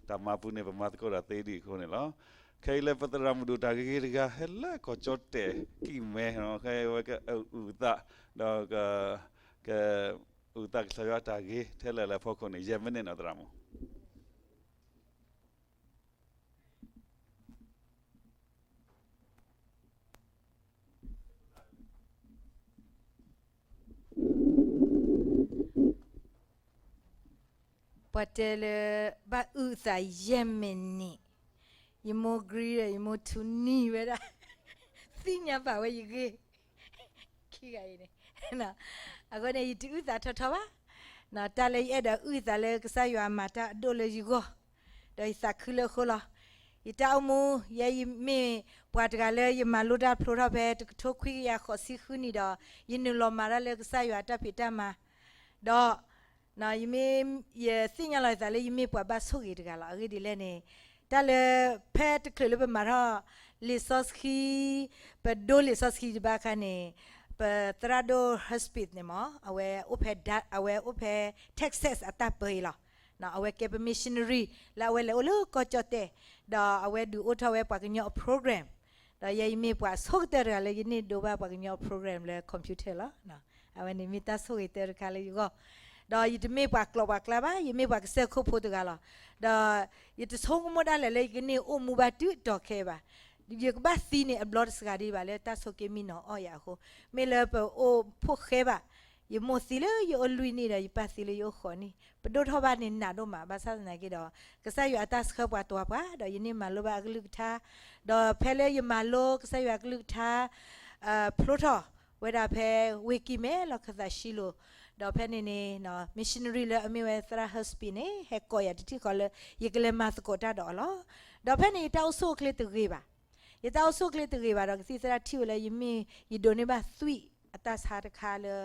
တၢ်မၤပူၤန့ၣ် ပမၤသကိးတၢ်သ့ဒံးအဃိန့ၣ်လီၤ. ခဲအံၤလၢပသရၣ်မုၣ်ဒိၣ်တၢ်ဂ့ၤဂ့ၤတဂၤ ဟဲလၢကီၢ်ကၠီၣ်တဲၣ်ကံၢ်မဲ ခဲအံၤဝဲကအုၣ်သး ဒီး ကအုၣ်သးကစၢ်ယွၤတၢ်ဂ့ၤ ထဲလၢာ်လၢအဖီခိၣ်န့ၣ် ယဲၢ်မံးနံးနီၤ သရၣ်မုၣ်. ပှၤတဲလၢ ဘၣ်အုၣ်သးယဲၢ်မံးနံး, ယမိၢ် agree ဒီး ယမိၢ်ထူနံၤဝဲဒၣ် သ့ၣ်ညါဘၣ်ဝဲယဂ့ၢ် ခံဂၤအံၤန့ၣ် အဃိန့ၣ် ယတအုၣ်သးထီထီဘၣ်. တၢ်လၢယအဲၣ်ဒိးအုၣ်သးလၢကစၢ်ယွၤမၤတၢ်အဒိၣ်လၢယဂီၢ်, ဒီးယသးခုလၢအဃိလီၤ. ယတၢ်အိၣ်မူ ယဲယမ့ၢ်ပှၤတဂၤလၢယမၤလိတၢ်ဖျိထီၣ်ဖဲတကထိခွံကယၤဃိးဆံဃုနံၣ်ဒီး ယနုာ်လီၤမၤတၢ်လၢကစၢ်ယွၤတၢ်ဖံးတၢ်မၤ ဒီး ယမ့ၢ် ယသ့ၣ်ညါလီၤယသးလၢယမ့ၢ်ပှၤဘၣ်ဆိၣ်ဂ့ၤတဂၤလီၤ. အဂ့ၢ်ဒ်လဲၣ်န့ၣ် တၢ်လၢ ဖဲတချုးလၢပမၤထီၣ် လံာ်စီဆှံ ပဒိလံာ်စီဆှံတဘၣ်အခါန့ၣ် ပသရၣ်ဒိၣ် Husby န့ၣ်မ့ၢ် အဝဲအိၣ်ဖဲ အဝဲအိၣ်ဖဲ Texas အတၢ်ပၢအံၤလီၤ. အဝဲကဲပ missionary လၢအဝဲလဲၤအိၣ်လၢကီၢ်ကၠီၣ်တဲၣ် ဒီးအဝဲဒုးအိၣ်ထီၣ်ဝဲပှၤကညီအ program ဒီးယဲယမ့ၢ်ပှၤဆိကတၢၢ်တဂၤလၢယန့ၢ်ဒိးဘၣ်ပှၤကညီအ program လၢ computer လီၤ. အဝဲန့ၣ်မ့ၢ်တၢ်ဆိၣ်ဂ့ၤတၢတခါလၢယဂီၢ်, ဒီးယတမ့ၢ်ပှၤကျိာ်ပှၤကျါဘၣ်, ယမ့ၢ်ပှၤကစၢၢ်ခိၣ်ဖိတဂၤလီၤ. ဒီးယတဆိကမိၣ်ဒၣ်လဲာ်လၢယကန့ၢ်အိၣ်မူဘၣ်တုၤအတီၤခဲအံၤဘၣ်. ယကဘၣ်သံန့ၣ် အဘျီတစှၤဒံးဘၣ်လၢတၢ်ဆိးက့မံနီၤအီၣ်ယၤအဃိ, မ့ၢ်လၢပအိၣ်ဖှိၣ်ဃဲဘၣ်, ယမိၢ်သံလၢယအိၣ်လွံၢ်နံၣ်ဒီး ယပၢ်သံလၢယအိၣ်ဃိးနံၣ်, ပဒိၣ်ထီၣ်ဘၣ်န့ၣ်နးဒိၣ်မး, ဘၣ်ဆၣ်သနာ်က့ဒီး ကစၢ်ယွၤအတၢ်ဆှၢပှၤတွၤပှၤ ဒီးယန့ၢ်မၤလိဘၣ်အကလုၢ်ကထါ, ဒီးဖဲလၢယမၤလိကစၢ်ယွၤအကလုၢ်ကထါ ဖျိထီၣ်ဝဲဒၣ်ဖဲဝ့ၢ်ကံၢ်မဲလီၢ်ခၢၣ်သးၡံလိၤ, ဒီးဖဲန့ၣ်န့ၣ် missionary လၢအမ့ၢ်ဝဲသရၣ် Husby န့ၣ် ဟဲကိးယၤတထံၣ်ဃီလၢ ယကလဲၤမၤသကိးတၢ်ဒီးအီၤလီၤ. ဒီးဖဲန့ၣ် ယတၢ်အိၣ်ဆူၣ်အိၣ်ချ့တဂ့ၤဘၣ်. ယတၢ်အိၣ်ဆူၣ်အိၣ်ချ့တဂ့ၤဘၣ်ဒီး ကသံၣ်သရၣ်ထံၣ်ဝဲလၢယမ့ၢ် ယဒိးန့ၢ်ဘၣ်သွံၣ်အတၢ်ဆါတခါလၢ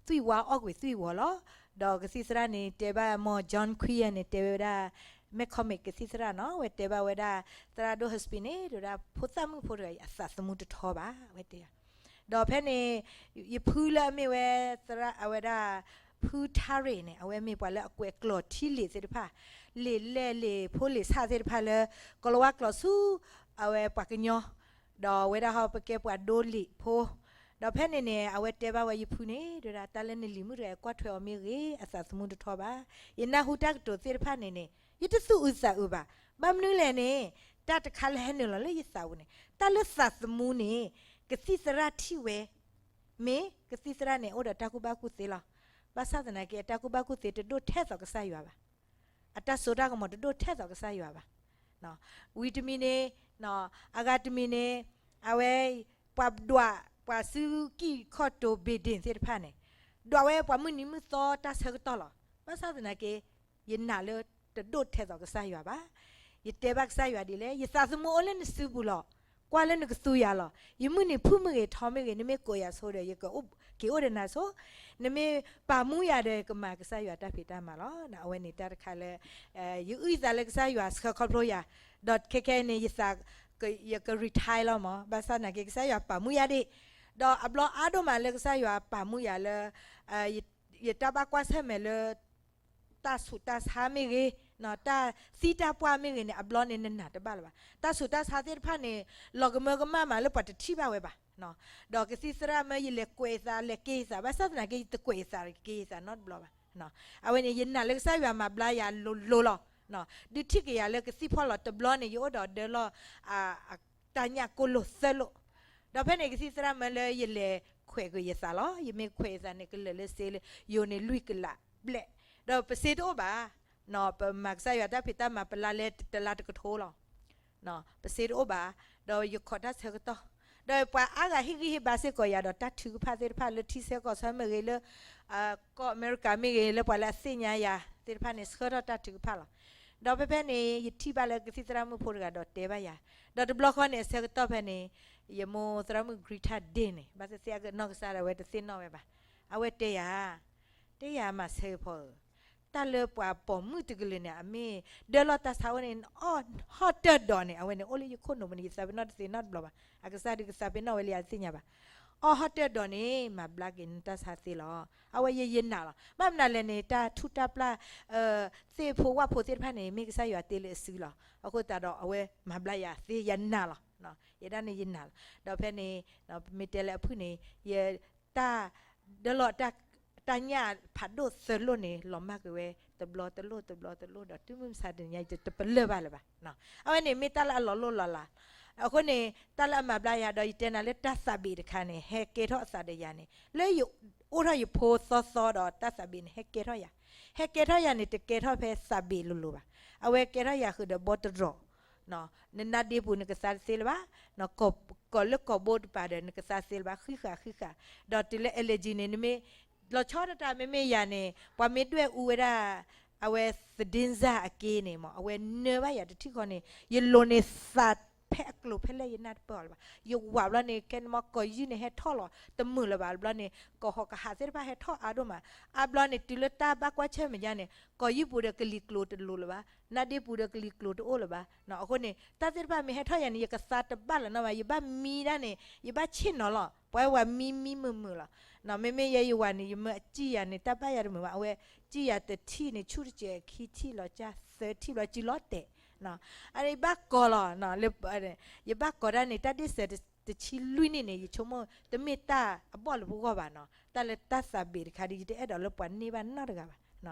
သွံၣ်ဝါအီၣ်ကွံာ်သွံၣ်ဝီၤလီၤ. ဒီးကသံၣ်သရၣ်န့ၣ် တဲဘၣ် မ့ၢ် John Quinn န့ၣ် တဲဝဲဒၣ် McCormick ကသံၣ်သရၣ်နီၤ, ဝဲတဲဘၣ်ဝဲဒၣ် သရၣ်ဒိၣ် Husby န့ၣ် တဲဝဲဒၣ် ဖိသၣ်မုၣ်ဖိတဂၤအံၤ အသးသမူတထီဘၣ် ဝဲတဲယၤ. ဒီးဖဲန့ၣ် ယဖုလၢအမ့ၢ်ဝဲ သရၣ်အဝဲဒၣ် ဖုထါရ့ၣ်န့ၣ် အဝဲမ့ၢ်ပှၤလၢအကွဲးကျိာ်ထံလံာ်သ့ၣ်တဖၣ်, လံာ်လဲၢ်လံာ်ဖိလံာ်ဆၣ်သ့ၣ်တဖၣ်လၢ ကီၤလၤဝါကျိာ်ဆူ အဝဲပှၤကညီ, ဒီးအဝဲဒၣ်ဟီပကဲပှၤဒိလံာ်ဖိ, ဒီးဖဲန့ၣ်န့ၣ် အဝဲတဲဘၣ်ဝဲယဖုန့ၣ် တဲဝဲဒၣ် တၢ်လၢနလံၤမုၣ်တဂၤကွၢ်ထွဲအီၤမ့ၢ်ဂ့ၤ, အသးသမူတထီဘၣ်, ယနၢ်ဟူတၢ်ကတိၤသ့ၣ်တဖၣ်န့ၣ်န့ၣ် ယတသူၣ်အုးသးအုးဘၣ်. ဘၣ်မနုၤလဲၣ်န့ၣ် တၢ်တခါလၢဟဲနုာ်လီၤလၢယသးပူၤန့ၣ် တၢ်လၢသးသမူန့ၣ် ကသံၣ်သရၣ်ထံၣ်ဝဲ, မ့ၢ်ကသံၣ်သရၣ်န့ၣ် အိၣ်ဒီးတၢ်ကူၣ်ဘၣ်ကူၣ်သ့လီၤ. ဘၣ်ဆၣ်သနာ်က့ အတၢ်ကူၣ်ဘၣ်ကူၣ်သ့တဒိၣ်ထဲသိးကစၢ်ယွၤဘၣ်. အတၢ်စိတၢ်ကမီၤတဒိၣ်ထဲသိးကစၢ်ယွၤဘၣ်. ဝံၤတမံၤန့ၣ်, အဂၤတမံၤန့ၣ်, အဝဲ ပှၤဒွးပှၤဆူကံၢ်ခီၣ်တိၤ building သ့ၣ်တဖၣ်န့ၣ်, ဒွးဝဲပှၤမုၢ်နံၤမုၢ်သီတၢ်ဆၢကတီၢ်လီၤ. ဘၣ်ဆၣ်သနာ်က့ ယနာ်လၢတဒိၣ်ထဲသိးကစၢ်ယွၤဘၣ်. ယတဲဘၣ်ကစၢ်ယွၤဒ်လဲၣ်, ယသးသမူအိၣ်လၢနစုပူၤလီၤ. ကွၢ်လၢနကသူယၤလီၤ. ယမုၢ်နံၤဖုၣ်မ့ၢ်ဂ့ၤ ထီမ့ၢ်ဂ့ၤ, နမ့ၢ်ကိးယၤဆိဒီး ယကက့ၤအိၣ်ဒီးနၤဆိ, နမ့ၢ်ပာ်မူယၤဒီး ကမၤကစၢ်ယွၤတၢ်ဖံးတၢ်မၤလီၤ. အဝဲန့ၣ်တၢ်တခါလၢ ယအုၣ်သးလၢကစၢ်ယွၤဆှၢခီဖျိယၤ, ဒီးခဲခဲအံၤန့ၣ် ယသး, ယက retire လီၤမး, ဘၣ်ဆၣ်သနာ်က့ ကစၢ်ယွၤပာ်မူယၤဒံး, ဒီးအဘျီအါဒိၣ်မးလၢကစၢ်ယွၤပာ်မူယၤလၢ ယတၢ်ဘၣ်ကွၢ်ဆၢၣ်မဲာ်လၢ တၢ်ဆူးတၢ်ဆါမ့ၢ်ဂ့ၤ, တၢ်သံတၢ်ပှၢ်မ့ၢ်ဂ့ၤန့ၣ် အဘျီန့ၣ်နနာ်တဘၣ်လၢၤဘၣ်. တၢ်ဆူးတၢ်ဆါသ့ၣ်တဖၣ်န့ၣ် လီၤကမၢကမၣ်မးလၢပှၤတထံၣ်ဘၣ်ဝဲဘၣ်. ဒီးကသံၣ်သရၣ်မၢယလဲၤကွဲးယသး လဲၤက့ၤယသး, ဘၣ်ဆၣ်သနာ်က့ ယတကွဲးယသး က့ၤယသးနီတဘျီဘၣ်. အဝဲန့ၣ် ယနာ်လၢကစၢ်ယွၤမၤဘျါယၤလိၤလိၤလီၤ. ဒုးထံၣ်က့ၤယၤလၢကသံၣ်ဖီၣ်လီၤတဘျီန့ၣ် ယအိၣ်ဒီးဒၢလီၢ် တၢ်ညၣ်ကိၢ်လိာ်သၢလိာ်, ဒီးဖဲန့ၣ် ကသံၣ်သရၣ်မၢလၢယလဲၤခွဲးကွံာ်ယသးလီၤ. ယမ့ၢ်ခွဲးယသးန့ၣ် ကလၢာ်လၢစ့လၢယိၤန့ၣ် လွံၢ်ကလးဘျဲၣ်, ဒီးပစ့တအိၣ်ဘၣ်. ပမၤကစၢ်ယွၤတၢ်ဖံးတၢ်မၤ ပလါလဲတလါတကထိလီၤ. ပစ့တအိၣ်ဘၣ်, ဒီးယခိးတၢ်ဆၢကတီၢ်, ဒီးပှၤအါဂၤဟ့ၣ်ဂံၢ်ဟ့ၣ်ဘါစ့ၢ်ကီးယၤဒီးတၢ်ထုကဖၣ်သ့ၣ်တဖၣ်လၢထံဆၢကီၢ်ဆၢမ့ၢ်ဂ့ၤ လၢကီၢ်အမဲရကၤမ့ၢ်ဂ့ၤ လၢပှၤလၢအသ့ၣ်ညါယၤသ့ၣ်တဖၣ်န့ၣ် ဆှၢထီၣ်တၢ်ထုကဖၣ်လီၤ. ဒီးဖဲဖဲန့ၣ် ယထံၣ်ဘၣ်လၢကသံၣ်သရၣ်မုၣ်ဖိတဂၤဒီးတဲဘၣ်ယၤ, ဒီးတဘျီဃီန့ၣ် အဆၢကတီၢ်ဖဲန့ၣ် ယမိၢ်သရၣ်မုၣ် Greta Day န့ၣ် ဘၣ်သ့ၣ်သ့ၣ်အကနီၢ်ကစၢ်ဒီး အဝဲတသ့ၣ်နီၣ်ဝဲဘၣ်. အဝဲတဲယၤ, တဲယၤမၤဆၢဂ့ၤဖီဧၢ, တၢ်လၢပှၤပိာ်မုၣ်တကလုာ်န့ၣ် အမ့ၢ်ဒၢလီၢ်တၢ်ဆါအိၣ်န့ၣ် အီၣ်ဟီၣ်တၢၢ်ဒီးန့ၣ် အဝဲန့ၣ် အိၣ်လၢယခိၣ်နူာ်ပူၤန့ၣ် ယသးပ့ၤနီၣ်တသ့နီတဘျီဘၣ်. အကစၢ်ဒုးကသးပ့ၤနီၣ်ဝဲလံ ယတသ့ၣ်ညါဘၣ်. အီၣ်ဟီၣ်တၢၣ်ဒီးန့ၣ် မၤဘျါက့ၤနတၢ်ဆါသ့လီၤ. အဝဲယဲယနာ်လီၤ. ဘၣ်မနုၤလဲၣ်န့ၣ် တၢ်ထူးတၢ်ပျၢ် သ့ၣ်ဖိဝၣ်ဖိသ့ၣ်တဖၣ်န့ၣ် မ့ၢ်ကစၢ်ယွၤတ့လၢအစုလီၤ. အဃိသတးဒီး အဝဲမၤဘျါယၤသ့ ယနာ်လီၤ. ယဲဒၣ်န့ၣ်ယနာ်လီၤ. ဒီးဖဲန့ၣ် ပမ့ၢ်တဲလၢအဖုၣ်န့ၣ် ယတၢ် ဒၢလီၤ တၢ်ညၣ်ဖးဒိၣ်သၢလိၣ်န့ၣ် လီၤမၢ်က့ၤဝဲ တဘျီတလိၣ် တဘျီတလိၣ်ဒီး တုၤမုၢ်မဆါတနံၤညါ ယတပလၢၢ်ဘၣ်လၢၤဘၣ်. အဝဲန့ၣ်မ့ၢ်တၢ်လၢအလီၤလိၣ်လီၤလး. အဃိန့ၣ် တၢ်လၢအမၤဘျါယၤဒီးယတဲနၤလၢတၢ်သးဘ့ၣ်တခါန့ၣ် ဟဲကဲထီၣ်အသးဒီးယၤန့ၣ် လၢယအိၣ်ထီၣ်ယဖိသီသီဒီးတၢ်သးဘ့ၣ်န့ၣ် ဟဲကဲထီၣ်ယၤ, ဟဲကဲထီၣ်ယၤန့ၣ် တကဲထီၣ်ဖဲသးဘ့ၣ်လိၤလိၤဘၣ်. အဝဲကဲထီၣ်ယၤဃုာ်ဒီးဘီတရီး နနါဒ့ပူၤနကသါတသ့လၢၤဘၣ်, ကိးလၢကိးဘိတပၤဒီးနကသါသ့လၢၤဘၣ် ဃံဃာ်ဃံဃာ်, ဒီးတုၤလၢ allergy န့ၣ် နမ့ၢ် လီၤဆီဒၣ်တၢ် မ့မ့ၢ်ယၤန့ၣ် ပှၤမ့ၢ်ဒွဲၣ်အူဝဲဒၣ် အဝဲသဒ့စၢ်အက့န့ၣ်မ့ၢ် အဝဲနၢဘၣ်ယၤတထံၣ်ဃီန့ၣ် ယလိၤန့ၣ်သးဖဲအကျိၤဖဲလဲၣ်ယနၢ်တပၢၢ်အီၤလၢၤဘၣ်. ယဝးဘျီန့ၣ် ခဲန့ၣ်မ့ၢ်ကိးယုၢ်န့ၣ်ဟဲထီၣ်လီၤ တမုာ်လၢၤဘၣ်ဘျီန့ၣ် ကိးဟီၣ်ကဟၣ်သ့ၣ်တဖၣ်ဟဲထီၣ်အါဒိၣ်မး, အါဘျီန့ၣ် တုၤလၢတၢ်ဘၣ်ကွၢ်ဆၢၣ်မဲာ်ညါန့ၣ် ကိးယုၢ်ပူၤဒီးကလံၤကျိၤတလိၤလၢၤဘၣ်, နါဒ့ပူၤဒီးကလံၤကျိၤတအိၣ်လၢၤဘၣ်. အဃိန့ၣ် တၢ်သ့ၣ်တဖၣ်မ့ၢ်ဟဲထီၣ်ယၤန့ၣ် ယကသါတဘၣ်လၢၤနီတမံၤဘၣ်, ယဘၣ်မံဒၣ်န့ၣ် ယဘၣ်ဆ့ၣ်နီၤလီၤ. ပှၤဝဲမံမံမုာ်မုာ်လီၤ. မ့မ့ၢ်ယဲယဝၤန့ၣ် ယမၢအစံၣ်ယၤန့ၣ် တၢ်ဘၣ်ယၤတမုာ်ဘၣ်, အဝဲစံၣ်ယၤတထံၣ်န့ၣ် ဆူၣ်တစဲးခံထံၣ်လီၤ ကၢ်သၢထံၣ်ဘျီ စုလီၤတဲာ် အဘၣ်ကိးလီၤ. ယဘၣ်ကိးဒၣ်န့ၣ် တၢ်ဒ့ၣ်စၢၤတဆံလွံၢ်နံၣ်န့ၣ် ယဆိကမိၣ်တမ့ၢ်တၢ်အဘီၣ်လၢပဂီၢ်ဘၣ်နီၤ. တၢ်လၢတၢ်သးဘ့ၣ်တခါဒီး ယတအဲၣ်ဒိးလၢပှၤန့ၢ်ဘၣ်နီတဂၤဘၣ်.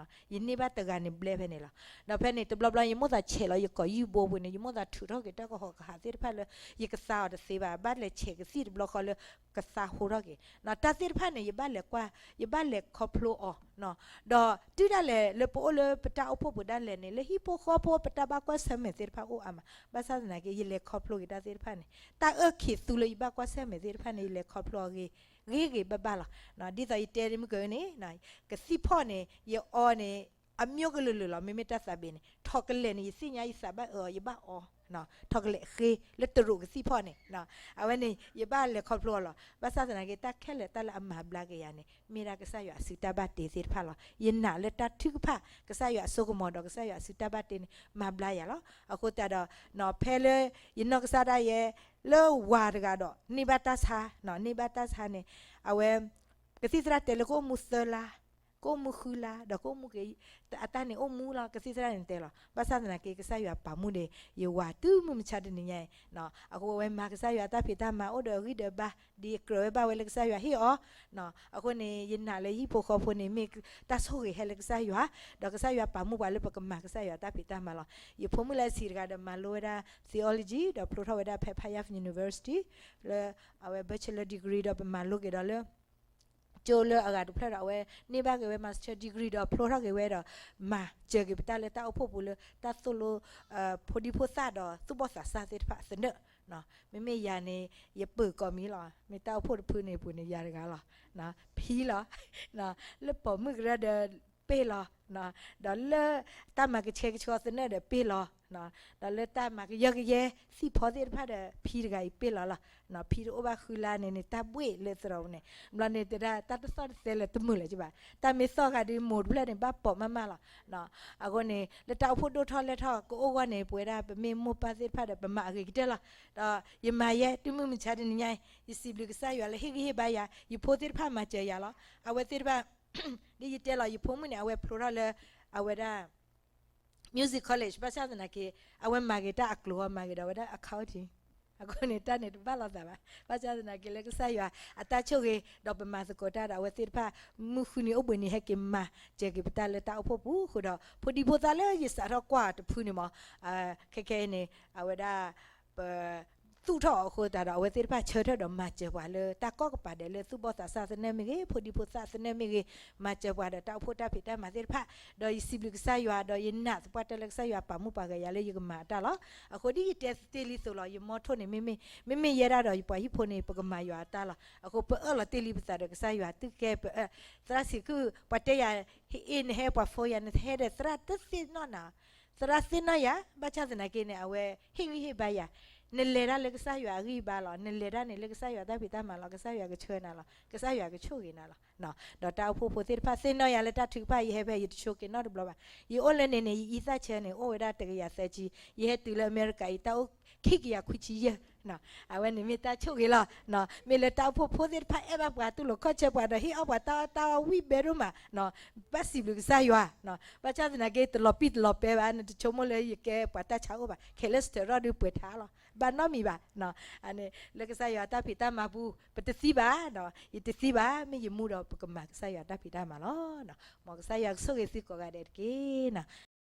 ယန့ၢ်ဘၣ်တဂၤန့ၣ်ဘျဲဖဲန့ၣ်လီၤ. ဒီးဖဲန့ၣ် တဘျီဘျီ ယမိၣ်သးဆဲးလီၤ ယကိးယုၢ်ဘိပူၤန့ၣ် ယမိၣ်သးထုးထီၣ်က့ၤတၢ်ကဟီၣ်ကဟၣ်သ့ၣ်တဖၣ်လၢ ယကသါအီၤတသ့ဘၣ်, ဘၣ်လဲၤဆဲးကသံၣ်တဘျီဃီလၢ ကသါဟိထီၣ်က့ၤ တၢ်သ့ၣ်တဖၣ်န့ၣ် ယဘၣ်လဲၤကွၢ် ယဘၣ်လဲၤခီဖျိအီၤ ဒီးတုၤဒၣ်လဲာ်လၢပအိၣ်လၢပတၢ်အိၣ်ဖှိၣ်ပူၤဒၣ်လဲာ်န့ၣ် လၢဟံၣ်ဖိဃီဖိပတၢ်ဘၣ်ကွၢ်ဆၢၣ်မဲာ်သ့ၣ်တဖၣ်အိၣ်အါမး, ဘၣ်ဆၣ်သနာ်က့ ယလဲၤခီဖျိက့ၤတၢ်သ့ၣ်တဖၣ်န့ၣ် တၢ်အၢၣ်ခံးသူလၢယဘၣ်ကွၢ်ဆၢၣ်မဲာ်သ့ၣ်တဖၣ်န့ၣ် ယလဲၤခီဖျိအီၤဂ့ၤဂ့ၤဘၣ်ဘၣ်လီၤ. ဒ်သိးယတဲမုၢ်ကန့ၣ် ကသံၣ်ဖီၣ်န့ၣ် ယအီန့ၣ် အမျိုးကလုာ်လုာ်လီၤ. မ့မ့ၢ်တၢ်သးဘ့ၣ်န့ၣ် ထီၣ်ကလဲာ်န့ၣ် ယသ့ၣ်ညါယသးဘၣ်အၢအီၤ ယဘၣ်အီ ထီၣ်ကလဲာ်ဃ့လၢတရူးကသံၣ်ဖီၣ်န့ၣ် အဝဲန့ၣ် ယဘၣ်လဲၤခီဖျိအီၤလီၤ. ဘၣ်ဆၣ်သနာ်က့ တၢ်ခဲလၢာ်တၢ်လၢအမၤဘျါက့ၤယၤန့ၣ် မ့ၢ်ဒၣ်ကစၢ်ယွၤအစုတၢ်ဘၣ်တ့သ့ၣ်တဖၣ်လီၤ. ယနာ်လၢတၢ်ထုကဖၣ် ကစၢ်ယွၤအစိကမီၤဒီးကစၢ်ယွၤအစုတၢ်ဘၣ်တ့န့ၣ် မၤဘျါယၤလီၤ. အဃိသတးဒီး ဖဲလၢယနီၢ်ကစၢ်ဒၣ်ယဲ လၢဝၤတဂၤဒီး န့ၢ်ဘၣ်တၢ်ဆါ န့ၢ်ဘၣ်တၢ်ဆါန့ၣ် အဝဲ ကသံၣ်သရၣ်တဲလၢကအိၣ်မူသၢလါ ကအိၣ်မူဃုလါ ဒီးကအိၣ်မူက့ၤ အတၢ်န့ၣ်အိၣ်မူလီၤ. ကသံၣ်သရၣ်န့ၣ်တဲလီၤ. ဘၣ်ဆၣ်သနာ်က့ ကစၢ်ယွၤပာ်မူန့ၣ် ယဝၤတုၤမုၢ်မဆါတနံၤညါအံၤ အဃိဝဲမၤကစၢ်ယွၤတၢ်ဖံးတၢ်မၤအိၣ်ဒီးဂံၢ်ဒီးဘါ ဒ်အကြၢးဝဲဘၣ်ဝဲလၢကစၢ်ယွၤဟ့ၣ်အီၤ အဃိန့ၣ် ယနာ်လၢဟံၣ်ဖိဃီဖိန့ၣ် မ့ၢ်တၢ်ဆိၣ်ဂ့ၤဟဲလၢကစၢ်ယွၤ ဒီးကစၢ်ယွၤပာ်မူပှၤလၢပကမၤကစၢ်ယွၤတၢ်ဖံးတၢ်မၤလီၤ. ယဖိမုၣ်လၢအဆံးတဂၤဒီးမၤလိဝဲဒၣ် theology ဒီးဖျိထီၣ်ဝဲဒၣ်ဖဲ Payaf University လၢအဝဲ bachelor degree ဒီးပမၤလိက့ၤဒီးလၢ ကၠိလၢအဂၤတဖျၢၣ်ဒီး အဝဲန့ၢ်ဘၣ်က့ၤဝဲ master degree ဒီးဖျိထီၣ်က့ၤဝဲဒီး မၤစၢၤက့ၤပတၢ်လၢတၢ်အိၣ်ဖှိၣ်ပူၤလၢတၢ်သိၣ်လိ ဖိဒံဖိသၣ်ဒီးသူၣ်ဘီၣ်သးစၢ်သ့ၣ်တဖၣ်သနၢၣ် မ့မ့ၢ်ယၤန့ၣ် ယပၢၤကိးမံၤလီၤ. မ့ၢ်တၢ်အိၣ်ဖှိၣ်တဖုန့ၣ်ပူၤန့ၣ် ယၤတဂၤလီၤ. ဖံလီၤ. လၢပိာ်မုၣ်ကရၢဒီး ပ့ၢ်လီၤ. ဒီးလၢတၢ်မၤကဆှဲကဆှီသနၢၣ်ဒီးပ့ၢ်လီၤ. ဒီးလၢတၢ်မၤကယၢကယဲ သံၣ်ဖီသ့ၣ်တဖၣ်ဒီး ဖံတဂၤအံၤပ့ၢ်လီၤလီၤ. ဖံတအိၣ်ဘၣ်ဃုလါန့ၣ်န့ၣ် တၢ်ဘှ့ၣ်လၢသရိာ်ပူၤန့ၣ် ဘျီန့ၣ်တဲဒၣ် တၢ်တသီၣ်တသဲလၢၤတမုာ်လၢၤကဘၣ်. တၢ်မ့ၢ်သီၣ်ဃာ်ဒီးမိၢ်တဖျၢၣ်န့ၣ် ဘၣ်ပိာ်မးမးလီၤ. အဃိန့ၣ် လၢတၢ်အိၣ်ဖှိၣ်ဒိၣ်ထီၣ်လဲၢ်ထီၣ်ကအိၣ်ဂီၢ်န့ၣ် ပဝဲဒၣ်ပမ့ၢ်မိၢ်ပၢ်သ့ၣ်တဖၣ်ဒီး ပမၤအဂ့ၤကတၢၢ်လီၤ. ဒီးယမၤယဲ တုၤမုၢ်မဆါတနံၤညါအံၤ ယစံးဘျုးကစၢ်ယွၤလၢဟ့ၣ်ဂံၢ်ဟ့ၣ်ဘါယၤ ယဖိသ့ၣ်တဖၣ်မၤစၢၤယၤလီၤ. အဝဲသ့ၣ်တဖၣ် ဒ်ယတဲလီၤ ယဖိမုၣ်န့ၣ် အဝဲဖျိထီၣ်လၢ အဝဲဒၣ် music college ဘၣ်ဆၣ်သနာ်က့ အဝဲမၤက့ၤတၢ်အကျိၤအီၤ မၤက့ၤဒီးဝဲဒၣ် accounting အဃိန့ၣ် တၢ်န့ၣ်တဘၣ်လိာ်သးဘၣ်. ဘၣ်ဆၣ်သနာ်က့လၢကစၢ်ယွၤအတၢ်ဆိၣ်ဂ့ၤ ဒီးပမၤသကိးတၢ်ဒီးအဝဲသ့ၣ်တဖၣ် မုၢ်ဃုနံၤအိၣ်ဘှံးနံၤ ဟဲက့ၤမၤစၢၤက့ၤပတၢ်လၢတၢ်အိၣ်ဖှိၣ်ပူၤဃုာ်ဒီး ဖိဒံဖိသၣ်လၢယစးထီၣ်ကွၢ်တဖုန့ၣ်မး ခဲခဲအံၤန့ၣ် အဝဲဒၣ် ပ သူၣ်ထီၣ်အဃိသတးဒီး အဝဲသ့ၣ်တဖၣ်ဆၢထၢၣ်ဒီးမၤစၢၤပှၤလၢတၢ်ကီၢ်ကပၤဒဲးလၢသူၣ်ဘီၣ်သးစၢ်သနၢၣ်မ့ၢ်ဂ့ၤ ဖိဒံဖိသၣ်သနၢၣ်မ့ၢ်ဂ့ၤ မၤစၢၤပှၤဒီးတၢ်အိၣ်ဖှိၣ်တၢ်ဖံးတၢ်မၤသ့ၣ်တဖၣ် ဒီးယစံးဘျုးကစၢ်ယွၤ ဒီးယနာ်သပှၢ်တၢၢ်လၢကစၢ်ယွၤပာ်မူပှၤဂၤယၤလၢယကမၤအတၢ်လီၤ. အဃိဒ်ယတဲတ့ၢ်လံသိးလီၤ ယမီထိၣ်န့ၣ် မ့မ့ၢ် မ့မ့ၢ်ယဲဒၣ်ဒီးယပှၤဟံၣ်ဖိန့ၣ် ပကမၤယွၤအတၢ်လီၤ. အဃိပအၢၣ်လီၤတ့ၢ်လံပသးဒီးကစၢ်ယွၤ သုကဲပအၢၣ် သရၣ်စံးကုၢ် ပှၤတဲယၤ ဟ့ၣ်အ့ၣ်နဟဲပှၤဖိယၤ နဟဲဒီးသရၣ်တသ့ၣ်နီၣ်နၤ သရၣ်သ့ၣ်နီၣ်ယၤ ဘၣ်ဆၣ်သနာ်က့န့ၣ် အဝဲဟ့ၣ်ဂံၢ်ဟ့ၣ်ဘါယၤ, နလဲၤတၢ်လၢကစၢ်ယွၤအဂံၢ်ဘါလီၤ. နလဲၤတၢ်န့ၣ်လၢကစၢ်ယွၤတၢ်ဖံးတၢ်မၤလီၤ. ကစၢ်ယွၤကဆှၢနၤလီၤ. ကစၢ်ယွၤကဆိၣ်ဂ့ၤနၤလီၤ. ဒီးတၢ်အိၣ်ဖှိၣ်ဖိသ့ၣ်တဖၣ်သ့ၣ်နီၣ်ယၤလၢတၢ်ထုကဖၣ် ယဟဲဖဲယတဆိက့ၤနီတဘျီဘၣ်. ယအိၣ်လၢန့ၣ်န့ၣ် ယအံသၣ်ဆၢန့ၣ် အိၣ်ဝဲဒၣ်တကယၤသၢဆံ, ယဟဲတုၤလၢအမဲရကၤအံၤ တၢ်အိၣ်ခံကယၤခွံဆံယဲၢ်. အဝဲန့ၣ်မ့ၢ်တၢ်ဆိၣ်ဂ့ၤလီၤ. မ့ၢ်လၢတၢ်အိၣ်ဖှိၣ်ဖိသ့ၣ်တဖၣ်အဲၣ်ဘၣ်ပှၤတူၢ်လိာ်ခီၣ်ဆၢပှၤဒီးဟ့ၣ်အီၣ်ပှၤတၢ်အီၣ်တၢ်အီဝံၣ်ဘဲဒိၣ်မး, ဘၣ်စံးဘျုးကစၢ်ယွၤ, ဘၣ်ဆၣ်သနာ်က့ တလီၤပံၣ်တလီၤပဲဘၣ်, နတဆိကမိၣ်လၢယကဲပှၤတၢ်ဆါအိၣ်ဘၣ်, ခဲလၢာ်စတၢၢ်ရီၣ်ဒုးပှဲၤထါလီၤ, ဘၣ်နီတမံၤဘၣ်. လၢကစၢ်ယွၤတၢ်ဖံးတၢ်မၤပူၤ ပတသံဘၣ်, ယတသံဘၣ်, မ့ၢ်ယမူဒီးပကမၤကစၢ်ယွၤတၢ်ဖံးတၢ်မၤလီၤ. မ်ကစၢ်ယွၤကဆိၣ်ဂ့ၤသုကိးဂၤဒဲးတက့ၢ်နီၤ.